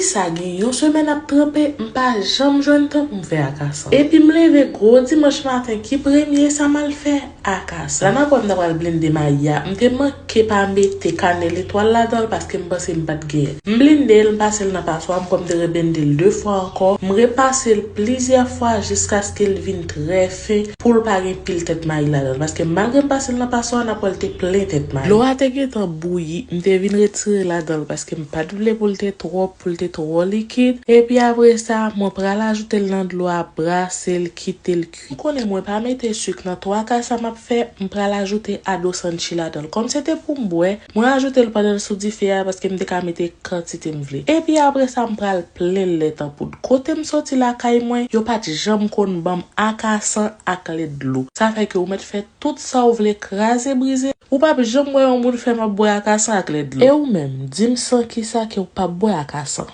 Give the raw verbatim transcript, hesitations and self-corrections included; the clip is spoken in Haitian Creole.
Sa gen yon semèn ap tranpe, m pa janm jwenn tan pou m fè akasan. Epi m leve gwo dimanch maten ki premye, sa m al fè? Akasan. La m ap wè m ta pral blende mayi a, m te manke pa mete kanèl etwal ladan l paske m panse m pa t genyen. M blende l, m pase l nan paswa, m kwè m te reblende l de fwa ankò. M repase l plizyè fwa jiskaske l vin trè fen pou l pa gen pil tèt mayi ladan l. Paske malgre m pase l nan paswa, n ap wè l te plen tèt mayi. Dlo a te gentan bouyi, m te vin retire ladan l paske m pa t vle pou l te twòp, pou l te twò likid. Epi apre sa, mwen pral ajoute l nan dlo a, brase l, kite l kwi. Ou konnen mwen pa mete sik nan twa ka sa m ap fè, m pral ajoute Ado Sanchi ladan l. Kòm se te pou m bwè, mwen ajoute l pandan l sou dife a paske m te ka mete kantite m vle. Epi apre sa, m pral plen l lèt an poud. Kote m soti lakay mwen, yo pa t janm konn ban m akasan ak lèt dlo. Sa fè ke ou mèt fè tout sa w vle, kraze brize, ou p ap janm wè yon moun fè m ap bwè akasan ak lèt dlo. E ou menm, di m san kisa ke w p ap bwè akasan?